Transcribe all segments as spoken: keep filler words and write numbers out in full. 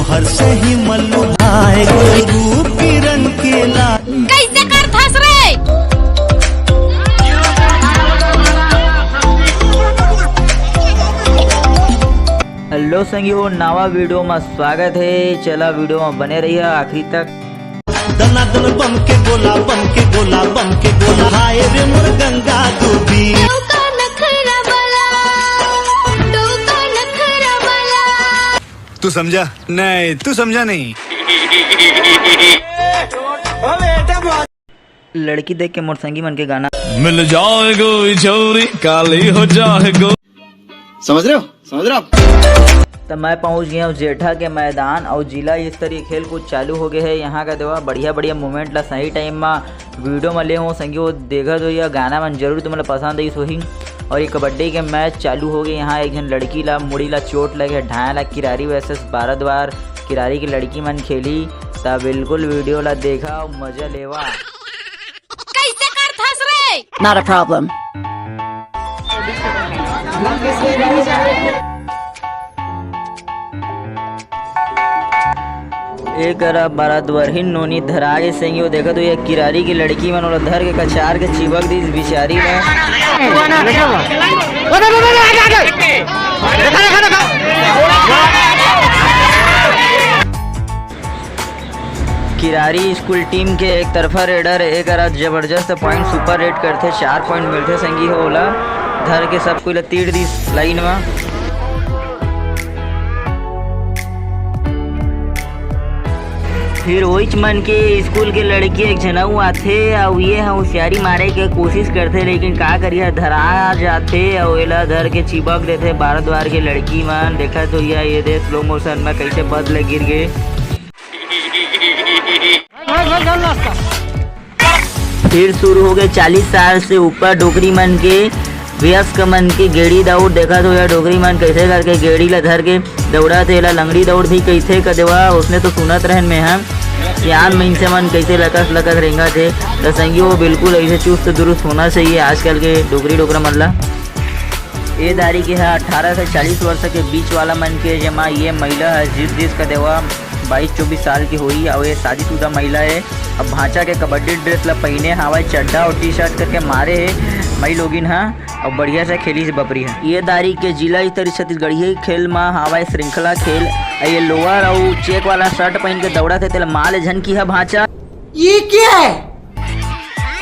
हर सही मल्लू भाई रूप किरण के ला। कैसे कर थस रे? हेलो संगी हो, नवा वीडियो में स्वागत है। चला वीडियो में बने रहिए आखिरी तक। दना दन बम के गोला, बम के गोला, बम के गोला, हाय रे मोर गंगा दूबी। डोका नखरा वाला, डोका नखरा वाला। तू समझा? नहीं, तू समझा नहीं। लड़की देख के मोर संगी मन के गाना। मिल जाएगो ई छौरी, काली हो जाएगो। समझ रहे हो? समझ रहे हो आप? त मैं पहुंच गया हूँ जेठा के मैदान और जिला स्तरीय खेल कूद चालू हो गए है। यहाँ का देवा बढ़िया बढ़िया मोमेंट ला सही टाइम में वीडियो में ले हो संगी हो। देखा तो यह गाना मन जरूर तुम्हें पसंद आई होही। और ये कबड्डी के मैच चालू हो गए। यहाँ एक जन लड़की ला मुड़ी ला चोट लगे, ढाया ला किरारी वर्सेस बाराद्वार। किरारी की लड़की मन खेली। त बिल्कुल वीडियो ला देखा और मजा लेवा। कैसे कर थस रे? Not a problem। एकरा बाराद्वार ही नोनी धरा के संगी हो। देखा तो ये किरारी की लड़की मन ओला धर के कचार के चिपक दी बिचारी ला। किरारी स्कूल टीम के एक तरफा रेडर एक रात जबरदस्त पॉइंट सुपर रेड करथे, चार पॉइंट मिलथे संगी हो ओला धर के सब कोई ला तीर दिस लाइन में। फिर ओइच मन के स्कूल के लड़की एक झन अउ आथे, अउ ये ह होशियारी मारे के कोशिश करथे, लेकिन का करिए, धरा जाथे, अउ एला धर के चिपक देथे बाराद्वार के लड़की मन। देखा तो ये, ये दे स्लो मोशन में कैसे बद ले गिर गे। फिर शुरू हो गए चालीस साल से ऊपर डोकरी मन के, वयस्क मन के गेड़ी दौड़। देखा तो ये डोकरी मन कैसे करके गेड़ी ला धर के दौड़ा थे, एला लंगड़ी दौड़ भी कैसे कर देवा, उसने तो सुनत रहन में हम सियान मइनसे मन कैसे लकस लकस रेंगा थे। तो संगी हो बिल्कुल ऐसे चुस्त दुरुस्त होना चाहिए आजकल के डोकरी डोकरा मन ला। ए दारी के ह अठारह से चालीस वर्ष के बीच वाला मन के, जेमा ये महिला ह जीत दिस का देवा बाईस चौबीस साल की होही, अउ ये शादीशुदा महिला हे। अब भांचा के कबड्डी ड्रेस ला पहिने हावय, चड्ढा अउ टी शर्ट करके मारे हे मई लोगिन ह, अउ बढ़िया से खेली से बपरी ह। ये दारी के जिला स्तरीय छत्तीसगढ़ी खेल म हावय श्रृंखला खेल। अ ये लोअर अउ चेक वाला शर्ट पहिन के दौड़त हे, तेला माले झन की ह भांचा। ये क्या है?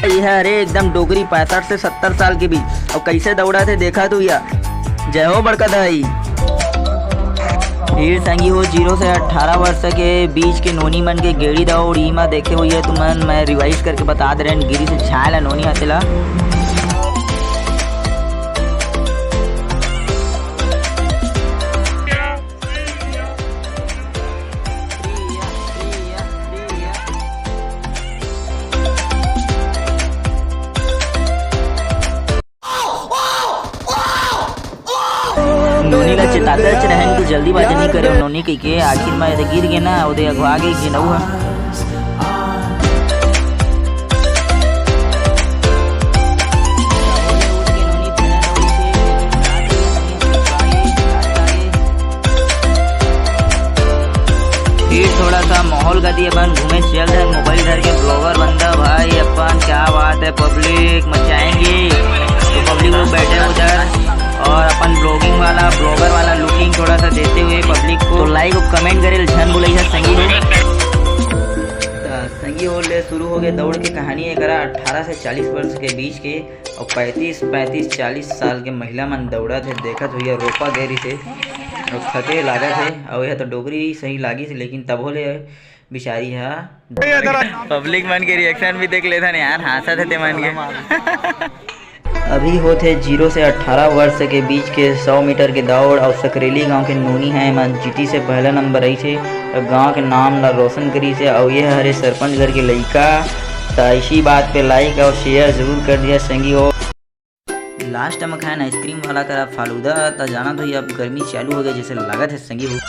ये है, अरे, एकदम डोकरी पैंसठ से सत्तर साल के बीच। और कैसे दौड़ा थे, देखा तू या। जय हो बड़का दाई। फिर संगी हो, जीरो से अठारह वर्ष के बीच के नोनी मन के गेड़ी दौड़, इमा देखे हुई है तुमन, मैं रिवाइज करके बता दे रहे हैं, गिरी से छायल नोनी हतेला। नोनी ला चेतातेच रहन कि जल्दीबाजी नहीं करे नोनी कहिके, आखिर में एदे गिर गे ना, ओदे अघवा गे कि नऊ ह। फिर थोड़ा सा माहौल का दिए अपन घूमे चल रहे, मोबाइल धर के ब्लॉगर बंदा भाई अपन, क्या बात है, पब्लिक मचाएंगे। तो पब्लिक लोग बैठे हैं उधर और अपन ब्लॉगिंग वाला, ब्लॉगर वाला लुकिंग थोड़ा सा देते हुए पब्लिक को तो लाइक और कमेंट करे, झन बुलई है संगी हो। त संगी हो ले शुरू हो गए दौड़ के कहानी एकरा अठारह से चालीस वर्ष के बीच के और पैंतीस, पैंतीस चालीस साल के महिला मन दौड़त हे, देखत हुई रोपा गए रहिसे और थके लागत हे। और यह तो डोकरी सही लागिस, लेकिन तभो ले बिचारी हा। पब्लिक मन के रिएक्शन भी देख लेथन यार, हांसत हे ते मन के। अभी होत हे जीरो से अठारह वर्ष के बीच के सौ मीटर के दौड़ और सकरेली गांव के नोनी है, एमन जीती से पहला नंबर आई थे और गांव के नाम ला रोशन करी से। और ये हरे सरपंच घर के लइका, त इसी बात पे लाइक और शेयर जरूर कर दिया संगी हो। लास्ट में खाएन आइसक्रीम वाला करा फालूदा, त जाना तो ये अब गर्मी चालू हो गया जैसे लागत है संगी हो।